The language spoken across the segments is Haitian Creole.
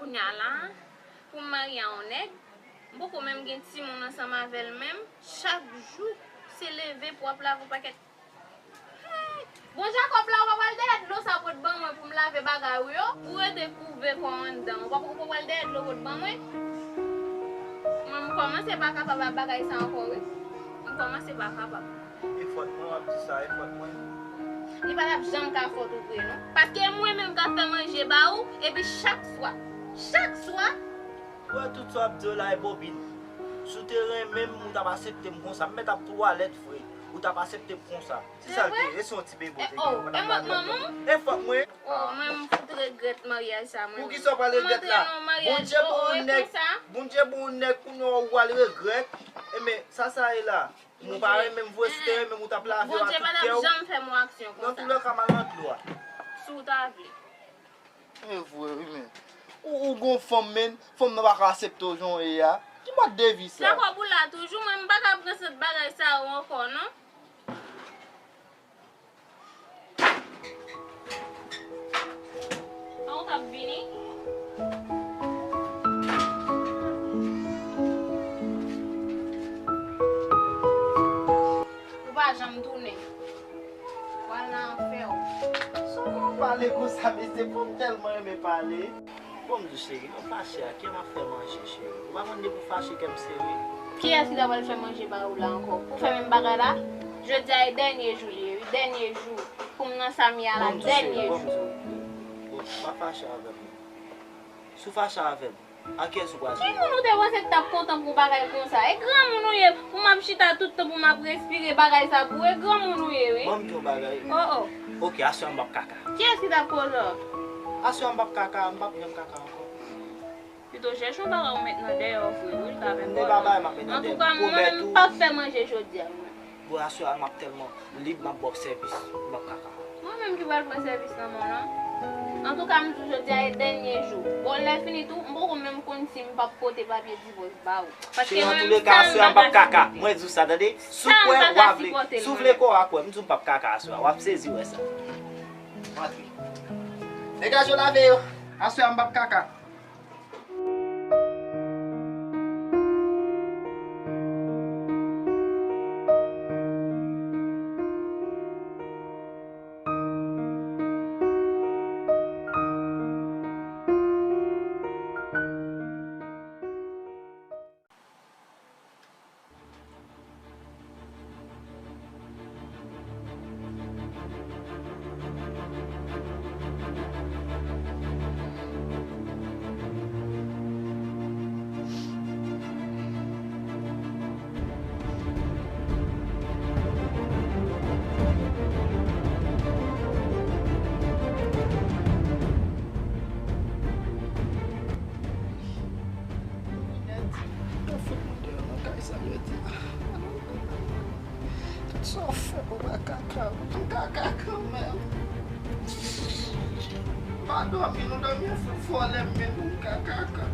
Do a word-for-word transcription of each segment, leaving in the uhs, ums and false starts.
Kounye a la, pou m marye a yon nèg, m poko menm gen timoun ansanm avè l menm, chak jou, se leve pou w ap lave yon pakèt. Hey! Bon, Jakòb la, ou pa pral dèyè dlo sa pou w t ban mwen pou m lave bagay ou yo? Ou rete kouve kò w anndan, ou pa poko pral dèyè dlo pou w t ban mwen? Mwen, m kòmanse pa kapab ak bagay sa ankò, wi. M kòmanse pa kapab. E fòt mwen w ap di sa, e fòt mwen. Li pa t ap janm ka fòt ou vre, non. Paske e mwen menm k ap fè manje ba ou, epi chak swa, chak swa. Ou wè tout sa w ap di yo la e bobin. Si w te renmen m, ou t ap aksepte m konsa. M mèt ap twalèt vre, ou t ap aksepte m konsa. Se sa l te ye, se yon ti bebe w te ye, ou pa t ap ba l lòt. E fòt mwen. Oh, mwen m fout regrèt maryaj sa, mwen. Poukisa w pral regrèt la? Bondye bon yon nèg, Bondye bon yon nèg, kounye a ou pral regrèt. Enben, sa sa ye la? Ou pa renmen m vre, si w te renmen m, ou t ap lave w ak tout kè w. Bondye pa t ap janm fè m yon aksyon konsa. Nan toulèka, m al nan dlo a. Si w ta vle. E vre, wi, men. Ou, ou gon fanm, men, fanm nan pa ka aksepte w jan w ye a. Ki mòd de vi sa? Sa kòb ou la toujou, mwen, m pa ka pran sèt bagay sa yo ankò, non. An ou t ap vini? Ou pa janm tounen. Pral nan anfè w. Sou kòman w pale konsa, mesye? Fanm tèlman renmen pale. Bon, m di w, cheri, mwen fache a, kè m ap fè manje, cheri. Ou pa konn depi w fache, kè m sere. Kiyès ki ta pral fè manje ba ou la ankò? Pou fè menm bagay la? Jodi a e dènye jou li ye, wi, dènye jou pou m nan sa m ye a la, dènye jou. Bon, m di w, cheri, bon, m di w, bon, pa fache avè m, non. Si w fache avè m, a kiyès ou pral sere? Ki moun ou te panse ki t ap kontan pou bagay konsa? E granmoun ou ye, pou m ap chita tout tan pou m ap respire bagay sa pou ou, e granmoun ou ye, wi. Ban m di w yon bagay. Oh, oh. Oke, aswè a m p ap kaka. Kiyès ki t ap koze w? Aswè a m p ap kaka, m p ap janm kaka ankò. Pito chèche yon bagay ou met nan dèyè w vre, wi, l ka fè kòb. Antouka, mwen menm m p ap fè manje jodi a, mwen. Bon, aswè a m ap tèlman lib, m ap ba w sèvis, m p ap kaka. Mwen menm ki pral pran sèvis nan men w lan? Antouka, m di w jodi a e dènye jou. Bon, lè fini tou, m poko menm konn si m p ap pote papye divòs ba ou. Paske mwen menm, sa m pa ka sipòte. Cheri, antouleka, aswè a m p ap kaka. Mwen di w sa, tande? Si w kwè, w a vle. Si w vle kwè, w a kwè. M di w m p ap kaka aswè a. W ap sezi wè sa. Antre. Degaje w lave yo. Aswè a m p ap kaka. Yo fout mwen deyò nan kay sa yo di. Tout sa w fè pou m pa kaka, pou m kaka kanmenm. M pa dòmi, nou dòmi an fè vòlè m, men pou m ka kaka.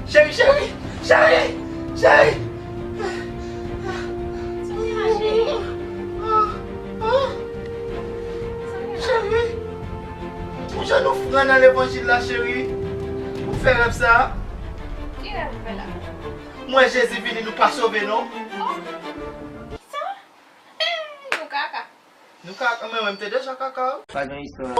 Cheri, cheri, cheri, cheri. Sa w gen la, cheri? Sa w gen la? Cheri, pou jan nou fran nan levanjil la, cheri. Ou fè rèv sa a? Ki rèv ou fè la? M wè Jezi vini, nou pa sove non. Oh. Sa? Hey, nou kaka. Nou kaka, mwen menm te deja kaka. Pa gen istwa.